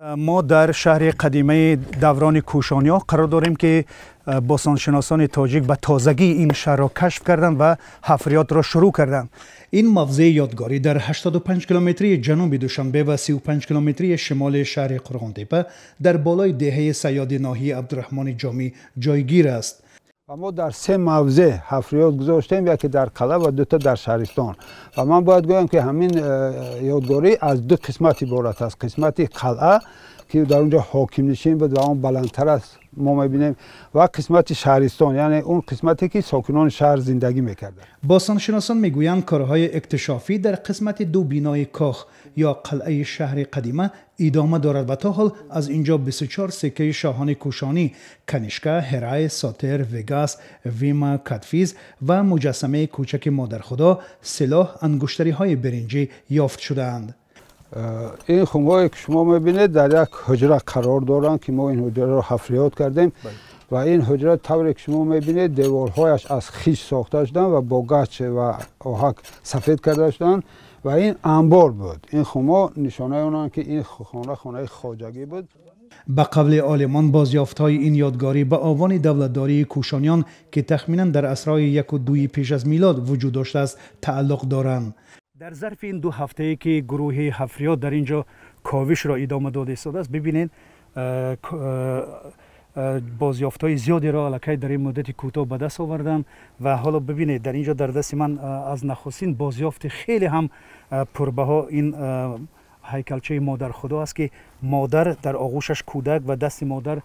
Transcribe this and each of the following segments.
Мо дар шаҳри қадимаи даврони Кушониҳо қарор дорем, ки бостоншиносони тоҷик ба тозагӣ ин шаҳрро кашф карданд ва ҳафриётро шурӯъ карданд. Ин мавзеи ёдгорӣ дар 85 километрии ҷануби Душанбе ва 35 километрии шимоли шаҳри Қурғонтепа дар болои деҳаи Сайёди ноҳияи Абдураҳмони Ҷомӣ ҷойгир аст. Ва мо дар се мавзеъ ҳафриёт гузоштем, яке дар қалъа ва дута дар шаҳристон. Ва ман бояд гӯям, ки ҳамин ёдгорӣ аз ду қисмат иборат аст. Қисмати қалъа, ки дар он ҷо ҳокимнишин буд ва он баландтар аст, мо мебинем, ва қисмати шаҳристон, яъне он қисмате, ки сокинони шаҳр зиндагӣ мекарданд. Бостоншиносон мегӯянд, корҳои иктишофӣ дар қисмати ду бинои кох ё қалъаи шаҳри қадима идома дорад ва то ҳол аз инҷо 24 сиккаи шоҳони Кушонӣ Канишка, Ҳерай, Сотер, Вегас, Вима, Кадфиз ва муҷассамаи кӯчаки Модархудо, силоҳ, ангуштариҳои биринҷӣ ёфт шудаанд. Ин хумҳое, ки шумо мебинед, дар як ҳуҷра қарор доранд, ки мо ин ҳуҷраро ҳафриёт кардем, ва ин ҳуҷра, тавре ки шумо мебинед, деворҳояш аз хиш сохта шуданд ва бо гач ва оҳак сафед карда шуданд ва ин анбор буд. Ин хумҳо нишонаи онанд, ки ин хона хонаи хоҷагӣ буд. Ба қавли олимон, бозёфтҳои ин ёдгорӣ ба овони давлатдории Кушониён, ки тахминан дар асрҳои яку дуи пеш аз милод вуҷуд доштааст, тааллуқ доранд. Дар зарфи ин 2 ҳафтае, ки гурӯҳи ҳафриёт дар ин ҷо ковишро идома дода истодааст, бибинед, бозёфтҳои зиёдеро аллакай дар ин муддати кӯтоҳ ба даст оварданд. Ва ҳоло бибинед, дар ин ҷо дар дасти ман аз нахустин бозёфти хеле ҳам пурбаҳо ин ҳайкалчаи Модархудо аст, ки модар дар оғӯшаш кӯдак ва дасти модар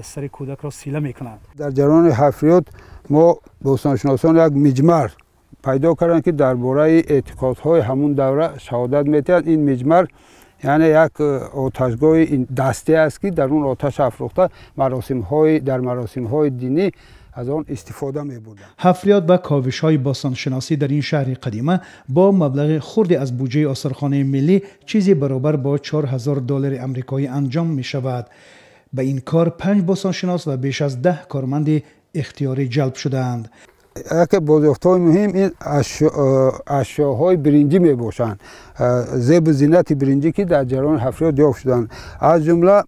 сари кӯдакро сила мекунад. Дар ҷараёни ҳафриёт мо бостоншиносон як миҷмар пайдо карданд, ки дар бораи эътиқодҳои ҳамун давра шаҳодат медиҳад. Ин миҷмар, яъне як оташгоҳи дастӣ аст, ки дар он оташ афрӯхта дар маросимҳои динӣ аз он истифода мебурданд. Ҳафриёт ва ковишҳои бостоншиносӣ дар ин шаҳри қадима бо маблағи хурде аз буҷаи осорхонаи миллӣ, чизе баробар бо 4000 доллари амрикоӣ, анҷом мешавад. Ба ин кор 5 бостоншинос ва беш аз 10 корманди ихтиёрӣ ҷалб шудаанд. Яке бозёфтҳои муҳим ин ашёҳои биринҷӣ мебошанд, зебу зинати биринҷӣ, ки дар ҷараёни ҳафриёт ёфт шуданд. Аз ҷумла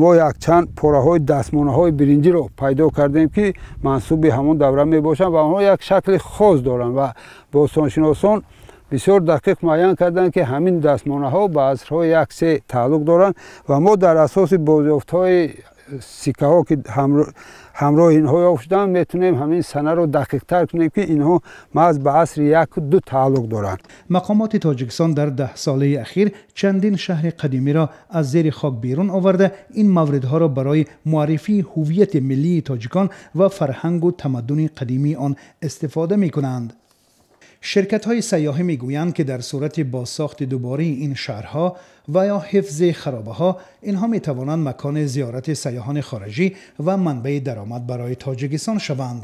мо якчанд пораҳои дастмонаҳои биринҷиро пайдо кардем, ки мансуби ҳамон давра мебошанд ва онҳо як шакли хос доранд ва бостоншиносон бисёр дақиқ муайян карданд, ки ҳамин дастмонаҳо ба асрҳои 1-3 тааллуқ доранд. Ва мо дар асоси бозёфтҳои сиккаҳо, ки ҳамроҳи инҳо ёфт шуданд, метавонем ҳамин санаро дақиқтар кунем, ки инҳо маҳз ба асри 1-2 тааллуқ доранд. Мақомоти Тоҷикистон дар 10 солаи ахир чандин шаҳри қадимиро аз зери хок берун оварда, ин мавридҳоро барои муаррифии ҳуввияти миллии тоҷикон ва фарҳангу тамаддуни қадимии он истифода мекунанд. Ширкатҳои сайёҳӣ мегӯянд, ки дар сурати бозсохти дубораи ин шаҳрҳо ва ё ҳифзи харобаҳо инҳо метавонанд макони зиёрати сайёҳони хориҷӣ ва манбаи даромад барои Тоҷикистон шаванд.